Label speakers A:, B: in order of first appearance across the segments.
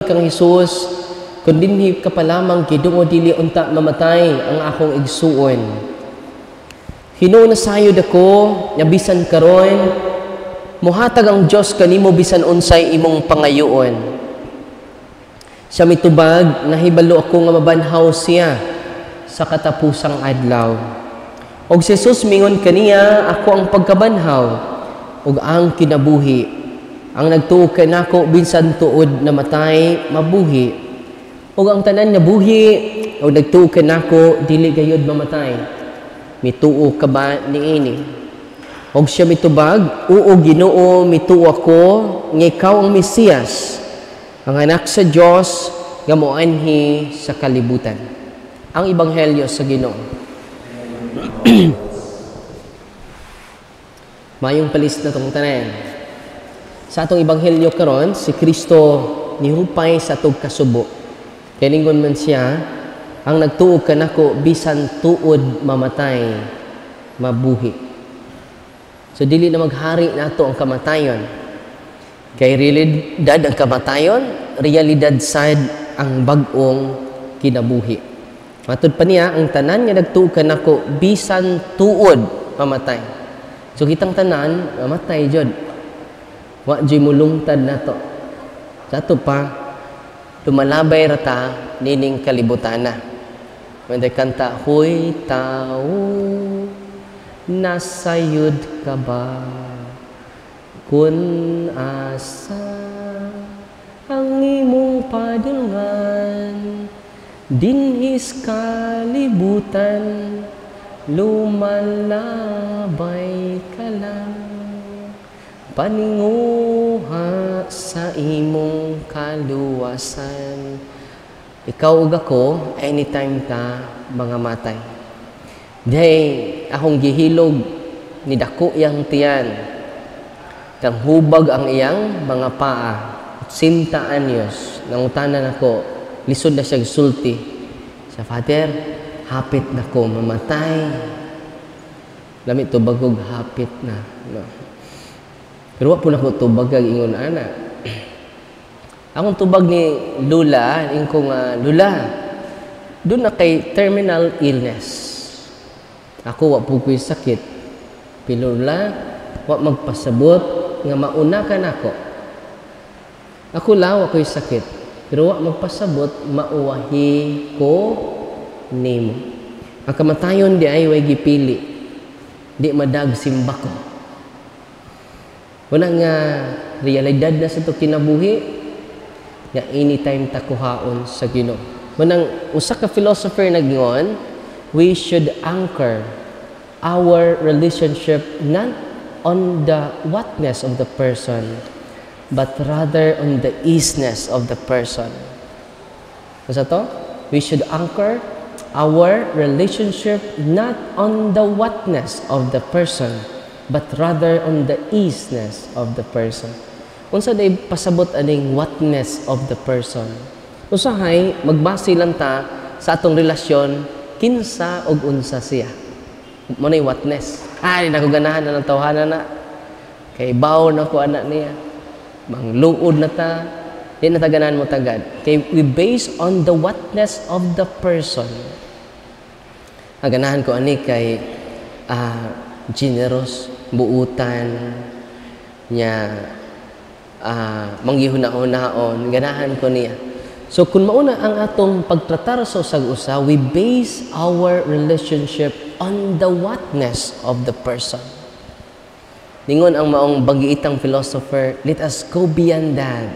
A: Kang Hesus, kung dinhi ka pa lamang, Ginoo, dili unta mamatay ang akong igsuon. Hinuon nasayod ako nga bisan karon muhatag ang Dios kanimo bisan unsay imong pangayoon. Siya mitubag, nahibalo ako nga mabanhaw siya sa katapusang adlaw. Og si Jesus mingon kaniya, "Ako ang pagkabanhaw ug ang kinabuhi. Ang nagtuo kanako, bisan tuod namatay, mabuhi. Ug ang tanan nga buhi ug nagtuo kanako, dili gayud mamatay. Mituo ka ba niini?" Og siya mitubag, "Oo, Ginoo, mituo ako nga ikaw ang Mesiyas, ang anak sa Dios nga moanhi sa kalibutan." Ang Ebanghelyo sa Ginoo. Mayong palis na tong tanan. Sa atong ebanghelyo karon, si Kristo nihupay sa atong kasubo. Kay ningon man siya, ang nagtuo kanako, bisan tuod mamatay, mabuhi. So dili na maghari nato ang kamatayon. Kay realidad ang kamatayon, realidad sad ang bag-ong kinabuhi. Matud pa niya, ang tanan nga nagtuo kanako, bisan tuod mamatay. So kitang tanan mamatay jud. Wa jud mulungtad nato. Sa ato pa, lumalabay ra ta nining kalibutana. When they kanta, "Huy tao, nasayod ka ba? Kun asa ang imong padulngan, dinhis kalibutan, lumalabay ka lang, paninguha sa imong kaluwasan." Ikaw ug ako, anytime ta mga matay. Day, akong gihilog, ni dako iyang tiyan. Kang hubag ang iyang mga paa. 80 anyos, nangutanan ako, lisod na siya sulti. Sa "Father, hapit na ko mamatay." Lami tubagog hapit na. No. Pero wa po na ko tubagag ingon ana. Akong tubag ni Lula, ingon ko nga, "Lula, duna kay terminal illness. Ako wa po ko'y sakit. Pero Lula, wa magpasabot nga mauna ka nako. Ako la, wa ko'y sakit. Pero wa magpasabot mauwahi ko nimo." Ang kamatayon di ay way gipili. Di madag simbako. Wala nga realidad na sa to kinabuhi nga anytime ta kuhaon sa Ginoo. Manang usa ka philosopher nagingon, we should anchor our relationship not on the whatness of the person, but rather on the isness of the person. Basta to? We should anchor our relationship not on the whatness of the person, but rather on the isness of the person. Unsa day pasabot aning whatness of the person? Usahay magbase lang ta sa atong relasyon, kinsa og unsa siya. Mo nay whatness. Ay, di nako ganahan na ng tawhana na. Kay baw na ko anak niya. Mangluod na ta. Di na ta ganahan mo tagad. Kay we base on the whatness of the person. Ang ganahan ko ani kay generous, buutan, niya manggihuna-hunaon, ganahan ko niya. So kung mauna ang atong pagtratar sa usag usa, we base our relationship on the whatness of the person. Ningon ang maong bagiitang philosopher, let us go beyond that.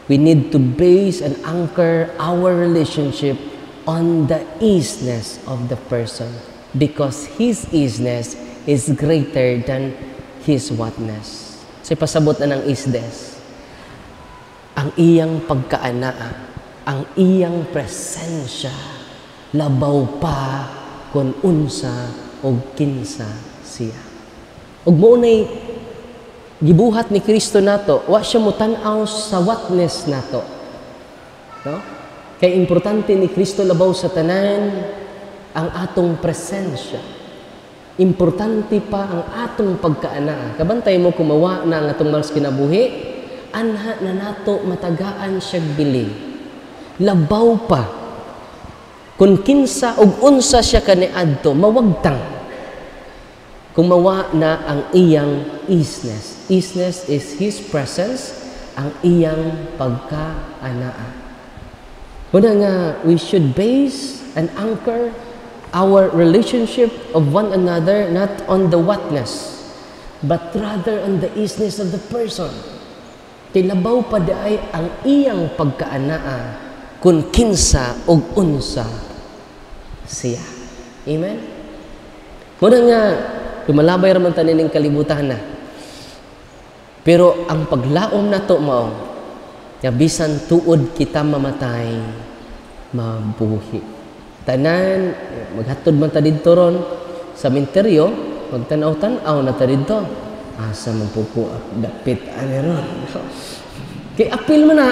A: We need to base and anchor our relationship on the isness of the person because his isness is greater than his whatness. So pasabot na ng isness. Ang iyang pagkaanaa, ang iyang presensya, labaw pa kung unsa o kinsa siya. Ug mao nay gibuhat ni Kristo nato, wa siya motan-aw sa whatness nato. No? Kay importante ni Kristo labaw sa tanan ang atong presensya. Importante pa ang atong pagkaanaa. Kabantay mo kumawa na ang atong malas kinabuhi, Anha na nato matagaan siyag bili. Labaw pa kung kinsa ug unsa siya kaniadto, mawagtang kung mawa na ang iyang isness. Isness is His presence, ang iyang pagka-anaa. Muna nga, we should base and anchor our relationship of one another not on the whatness, but rather on the isness of the person. Kay labaw pa diay ang iyang pagkaanaa kung kinsa og unsa siya. Amen? Muna nga, lumalabay raman tanin ng kalibutan na. Pero ang paglaom nato mao, nga bisan tuod kita mamatay, mabuhi. Tanan, maghatod man ta didto ron sa menteryo, magtanaw-tanaw na ta didto. Asa man po ko dapit ani ron. Kay apil man na.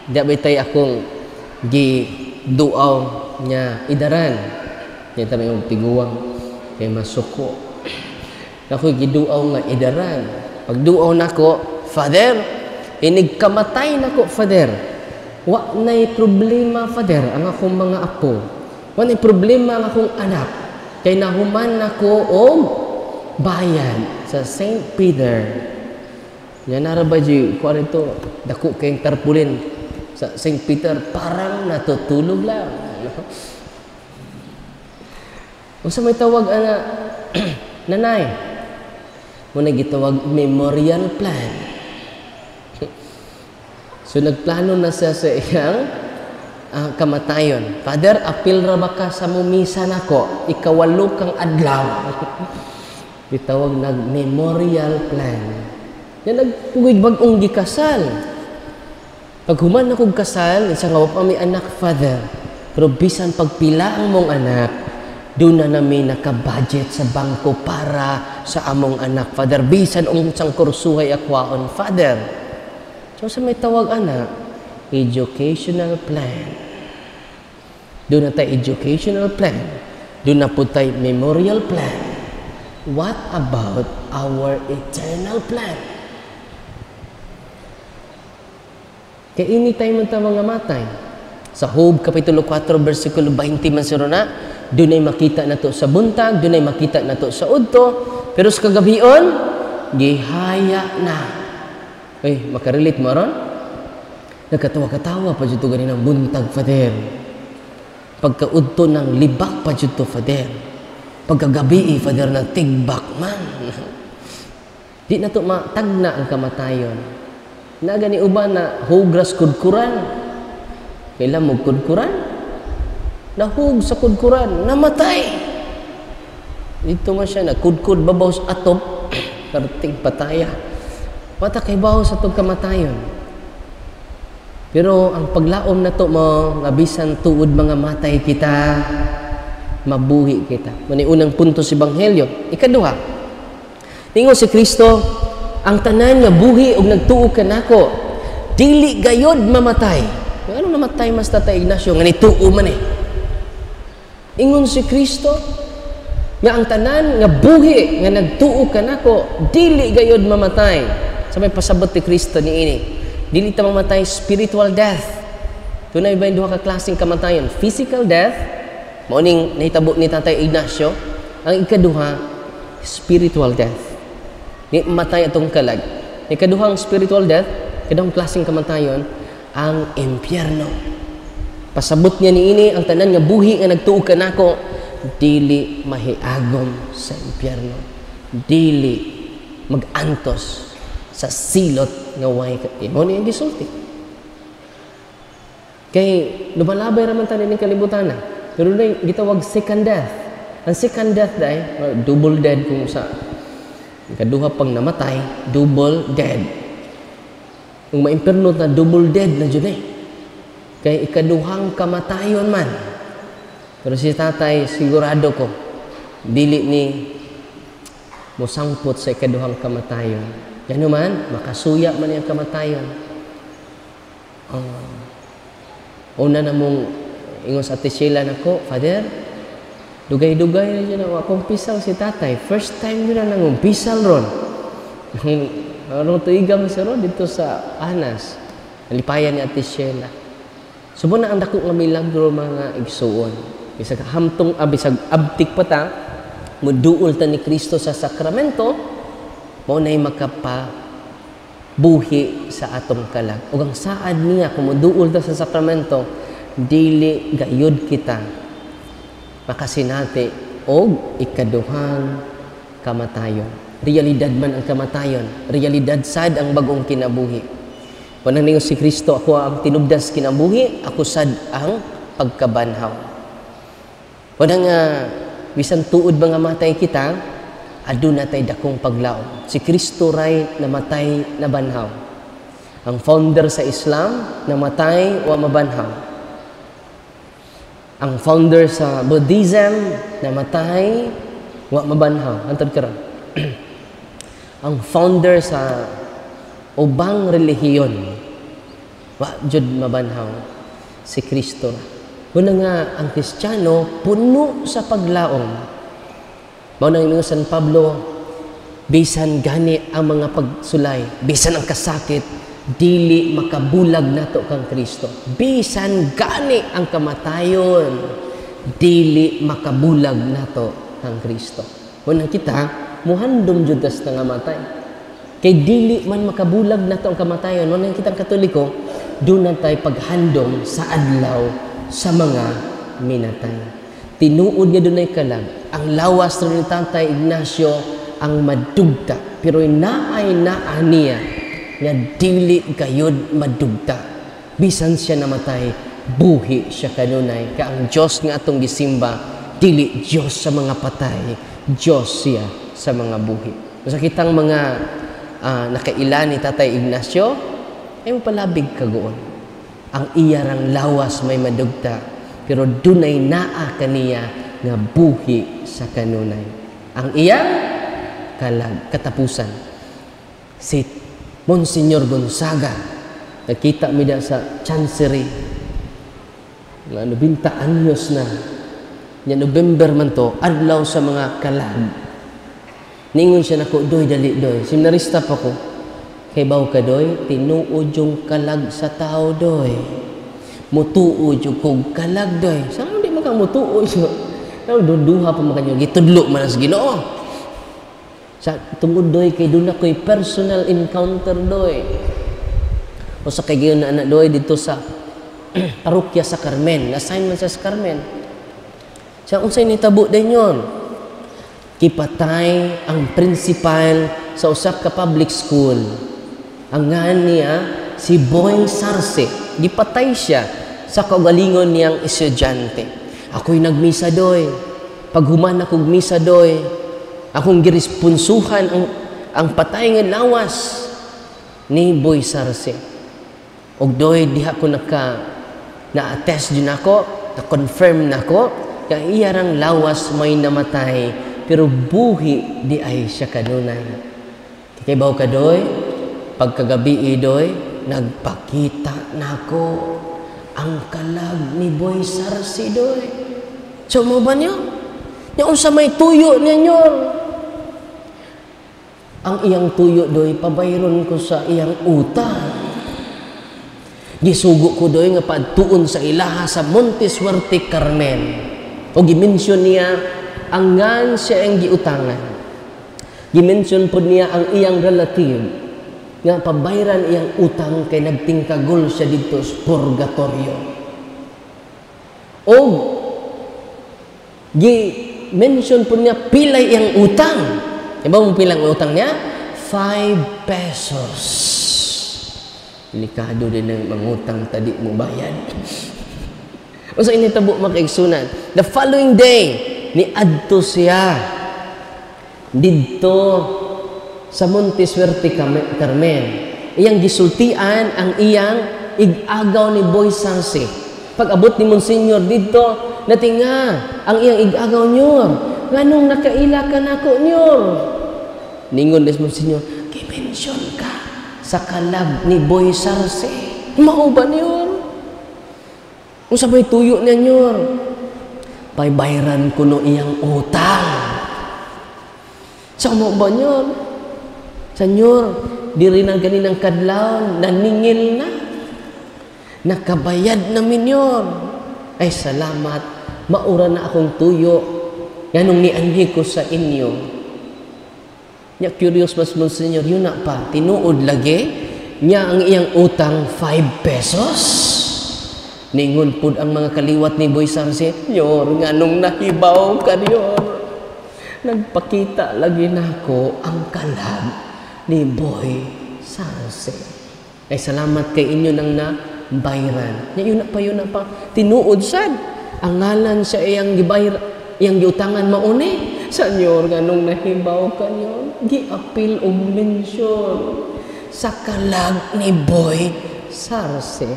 A: Di ba tay akong giduaw nya idaran. Kaya ta may tiguang kay masuko. Ako giduaw nga idaran. Pagduaw nako, Father, inig kamatay nako, Father. Wa nay problema, Father, ang akong mga apo. Wa nay problema ang akong anak. Kay nahuman nako og bayad sa St. Peter. Nga nara ba di kuan ito, dako kayong tarpulin sa St. Peter, parang natutulog lang. Unsa may tawag ana nanay? Muna gitawag memorial plan. So nagplano na siya sa iyang kamatayon. Father, apil ra ba ka sa mumisa nako? Ikawalo kang adlaw. Gitawag nag memorial plan. Yan nagpugig bag-ong gikasal. Pag human akong kasal, isa nga wa pa may anak, Father. Pero bisan pagpila ang mong anak, doon na nami naka-budget sa bangko para sa among anak, Father. Bisan unsang kursuhay akwaon, Father. So sa may tawag anak, educational plan. Doon na tayo educational plan. Doon na po tayo memorial plan. What about our eternal plan? Kaya anytime man ta mga matay. Sa Job, Kapitulo 4, versikulo 20 man siro na, doon ay makita na to sa buntag, doon ay makita na to sa udto, pero sa kagabion, gihaya na. Ay, makarelate mo ron? Nagkatawa-katawa pa dito ganin ang buntag, Father. Pagkaudto ng libak pa dito, Father. Pagkagabi, Father, ng tigbak man. Di na to matagna ang kamatayon. Na gani uban na hugras kudkuran. Kailan mo kudkuran? Nahug sa kudkuran, namatay. Dito man siya, nagkudkud babaw sa atop, karting pataya. Wata kay baho sa itong kamatayon. Pero ang paglaom na to mo, nga bisan tuod mga matay kita, mabuhi kita. Muna unang punto sa Ebanghelyo. Ikaduha, ningon si Kristo, ang tanan nga buhi og nagtuo kanako, dili gayod mamatay. Ano namatay mas Tatay Ignacio? Nga nituo man eh. Ingon si Kristo, nga ang tanan nga buhi nga nagtuo kanako, dili gayod mamatay. Sa may pasabot ni Kristo niini, dili ta mamatay spiritual death. Tunay ba yung duha ka klaseng kamatayon? Physical death, mao ning nahitabo ni Tatay Ignacio. Ang ikaduha, spiritual death. Ni matay atong kalag. Ikaduhang spiritual death, ikaduhang klaseng kamatayon, ang impyerno. Pasabot niya niini, ang tanan nga buhi nga nagtuo kanako, dili mahiagom sa impyerno. Dili magantos sa silot nga way ka. Mao ni ang gisulti. Kay lumalabay ra man tanin ning kalibutan na. Pero na gitawag second death. Ang second death dai, double dead kung sa ikaduha pang namatay, double dead. Kung maimpierno na, double dead na jud eh. Kay ikaduhang kamatayon man. Pero si tatay, sigurado ko, dili ni mosangpot sa ikaduhang kamatayon. Yan man, makasuya man yung kamatayon. Una na mong ingon sa Ate Sheila nako, Father, dugay-dugay na dyan ako. Akong pisal si tatay. First time yun na nangumpisal ron. Anong tuiga man siro dito sa Anas. Nalipayan ni Ate Sheila. Subo na ang dako nga milagro, mga igsuon. Bisag hamtong, bisag abtik pa ta, muduol ta ni Kristo sa sakramento, mao nay makapabuhi sa atong kalag. Ug ang saad niya kung muduol ta sa sakramento, dili gayud kita makasinati og ikaduhang kamatayon. Realidad man ang kamatayon, realidad sad ang bagong kinabuhi. Wanang ningon si Kristo, ako ang tinubdas kinabuhi, ako sad ang pagkabanhaw. Wanang bisan tuod mga matay kita, aduna tay dakong paglaom. Si Kristo ray namatay nabanhaw. Ang founder sa Islam namatay wa mabanhaw. Ang founder sa Buddhism namatay wa mabanhaw. Antod karon. Ang founder sa ubang relihiyon wa jud mabanhaw, si Kristo. Muna nga ang Kristiyano puno sa paglaom. Mao nang ingon San Pablo, bisan gani ang mga pagsulay, bisan ang kasakit, dili makabulag nato kang Kristo. Bisan gani ang kamatayon, dili makabulag nato kang Kristo. Muna kita muhandom jud tas nga matay. Kay dili man makabulag nato ang kamatayon. Muna kitang Katoliko, doon na tayo paghandom sa adlaw sa mga minatay. Tinuod nga dunay kalag. Ang lawas ni Tatay Ignacio ang madugta, pero naay naa niya nga dili gayud madugta. Bisan siya namatay, buhi siya kanunay. Ka ang Dios nga atong gisimba, dili Dios sa mga patay, Dios siya sa mga buhi. Sa kitang mga nakaila ni Tatay Ignacio, ay mapalabig kagoon. Ang iyarang lawas may madugta, pero dunay naa kaniya nga buhi sa kanunay. Ang iyang kalag, katapusan. Si Monsignor Gonzaga, nakita mi da sa Chancery, nga 90 anyos na, nya November man to, adlaw sa mga kalag. Ningon siya nako, doy, dali doy, seminarista pa ko. Kay baw ka doy, tinuod yung kalag sa tao doy. Mutuo yung kog kalag doy. Saan di man ka mutuo? Duduha pa man kanyo, gitudlo man sa Ginoo. Sa tungod doy kay doon ako'y personal encounter doy. O sa kay giyon na anak doy dito sa parokya sa Carmen, assign man siya sa Carmen. Sa unsay nitabo din yon? Kipatay ang principal sa usap ka public school. Ang ngan niya si Boy Sarce. Gipatay siya sa kaugalingon niyang estudyante. Ako'y nagmisa doy. Paghuman akong misa doy, akong giresponsuhan ang patay nga lawas ni Boy Sarce. Og doy diha ko na-attest din ako, na-confirm nako, kaya iyarang lawas may namatay, pero buhi di ay siya kanunay. Kay baw ka doy, pagkagabi doy, nagpakita nako ang kalag ni Boy Sarce doy. So mo ba niyo? Nya unsa may tuyo ninyo? Ang iyang tuyo doy, pabayron ko sa iyang utang. Gisugo ko doy nga padtuon sa ilaha sa Monte Suerte Carmen. O gimension niya ang ngan siya ang giutangan. Gimension pod niya ang iyang relative nga pabayran iyang utang kay nagtingkagol siya didto sa purgatorio. O gi-mention po niya pilay iyang utang. Diba mo pilang utang niya? 5 pesos. Delikado din ang mangutang tadi mo bayad. O sa initabo makaigsunan. The following day, ni adto siya didto sa Monte Suerte Carmen. Iyang gisultian ang iyang igagaw ni Boy Sarce. Pag abot ni Monsignor didto, natinga ang iyang igagaw nyor. Nganong nakaila ka nako nyor? Ningon des Monsignor, gi-mention ka sa kalag ni Boy Sarce. Mao ba niyon? Unsa may tuyo niya nyor? Baybayaran ko no iyang utang. Sa mo ba nyor? Senyor, diri na ganinang kadlawon, naningil na. Nakabayad na minyor. Ay salamat, maura na akong tuyo. Nganong nianhi ko sa inyo. Nya curious mas Monsignor, yun na pa, tinuod lagi, nya ang iyang utang 5 pesos. Ningon pud ang mga kaliwat ni Boy Sarce, "Nyor, nganong nahibaw ka, nyor? Nagpakita lagi nako ang kalag ni Boy Sarce. Ay salamat kay inyo nang na bayran." Nya yun na pa, yun na pa. Tinuod sad. Ang ngalan sa iyang gibayr, iyang giutangan mauni. "Senyor, nganong nahibaw ka, nyor?" Giapil og mensyon sa kalag ni Boy Sarce.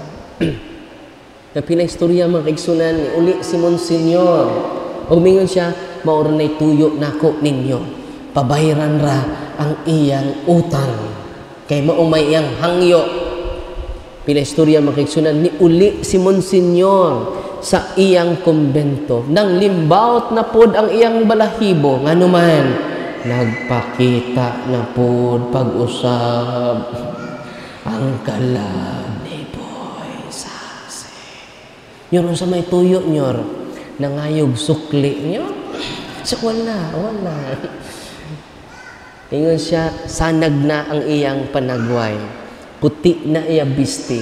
A: Na pinaistorya, mga kaigsunan, ni uli si Monsignor. Og mingon siya, "Maura na'y tuyo nako ninyo. Pabayran ra ang iyang utang. Kay mao may iyang hangyo." Pinaistorya, mga kaigsunan, ni uli si Monsignor sa iyang kumbento. Nang limbaot na pod ang iyang balahibo, nganuman, nagpakita na pod pag-usab ang kalag ni Boy Sarce. Nyor, sa may tuyo, nyor, nangayog sukli, nyor? So, wala, wala. Ingon siya, sanag na ang iyang panagway. Puti na iya bisti.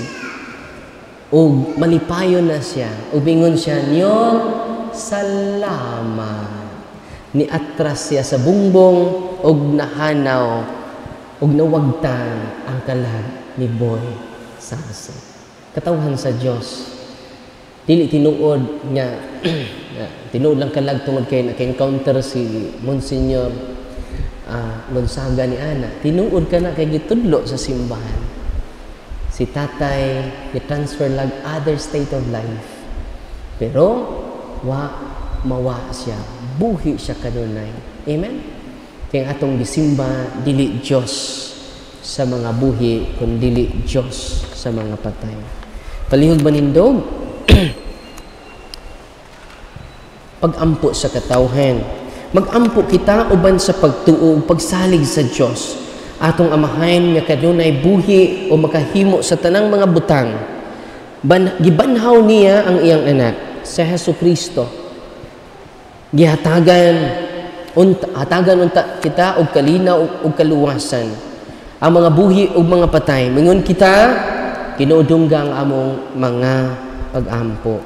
A: Ug malipayon na siya. Ug ingon siya, "Nyor, salamat." Ni atras siya sa bungbong ug nahanaw ug nawagtan ang kalag ni Boy Sarce. Katawhan sa Dios. Dili tinuod nga tinuod lang kalag tungod kay naka-encounter si Monsignor Gonzaga ni Ana. Tinuod ka na kay gitudlo sa simbahan. Si tatay ni-transfer lag other state of life. Pero wa mawa siya, buhi siya kanunay. Amen? Kaya atong gisimba dili Dios sa mga buhi kun dili Dios sa mga patay. Palihog manindog pag-ampo sa katawhan. Magampo kita uban sa pagtuo ug pagsalig sa Dios. Atong Amahan nga kanunay buhi o makahimo sa tanang mga butang. Gibanhaw niya ang iyang anak sa Hesus Kristo. Gihatagan unta, hatagan unta kita og kalinaw ug kaluwasan. Ang mga buhi ug mga patay. Mingon kita, Ginoo, dungga ang among mga pag-ampo.